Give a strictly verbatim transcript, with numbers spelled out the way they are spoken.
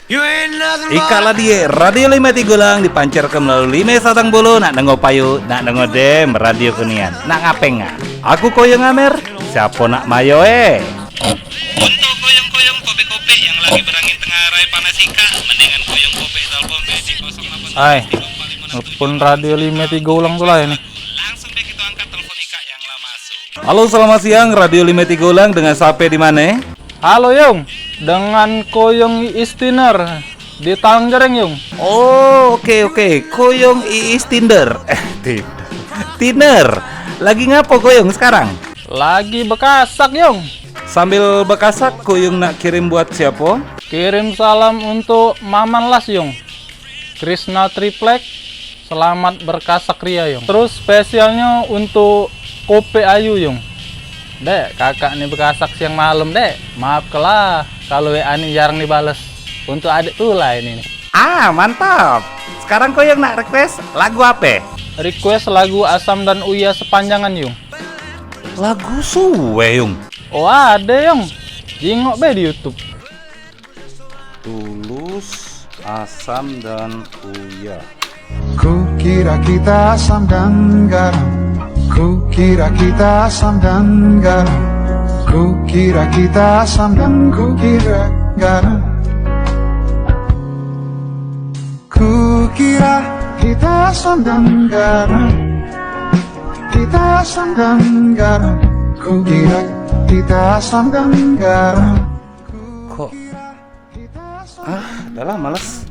Ikak lah die, Radio Lime Tigolang dipancarke melalui lime satang bolo, nak dengo payu, nak dengo dem, radio kunian, nak ngapeng ngak. Aku Koyong Amer, siapo nak mayo e? Untuk koyong-koyong kopek-kopek yang lagi berangin tengah hari panas ikak, mendingan koyong kopek telepon P C kosong delapan Hai, telepon Radio Lime Tigolang tu lah ini. Langsung deh kita angkat telepon ikak yang lah masuk. Halo, selamat siang, Radio Lime Tigolang, dengan sape di mane? Halo, Yung, dengan Koyong Iis Tiner di Talang Jereng, Yung. Oh, oke, oke, Koyong Iis Tinder. Eh, Tinder. Tiner. Lagi ngapo, Koyong, sekarang? Lagi bekasak, Yung. Sambil bekasak, Koyong nak kirim buat siapo? Kirim salam untuk Maman Las, Yung. Krisna Triplek, selamat berkasak ria, Yung. Terus spesialnyo untuk Kopek Ayu, Yung. Dek, kakak ni bekasak siang malem, Dek. Maafkelah kalu W A ni jarang dibales. Untuk adek tu lah ini ni. Ah, mantap. Sekarang Koyong nak request lagu ape? Request lagu Asam dan Uya Sepanjangan, Yung. Lagu suwe, Yung. Oh, ade, Yung. Jingok be di YouTube. Tulus, Asam dan Uya. Kukira kita asam dan garam. Kukira kita asam dan garam. Kukira kita asam dan kukira garam. Kukira kita asam dan garam. Kita asam dan garam. Kukira kita asam dan garam. Kok Ah, dah lah, males.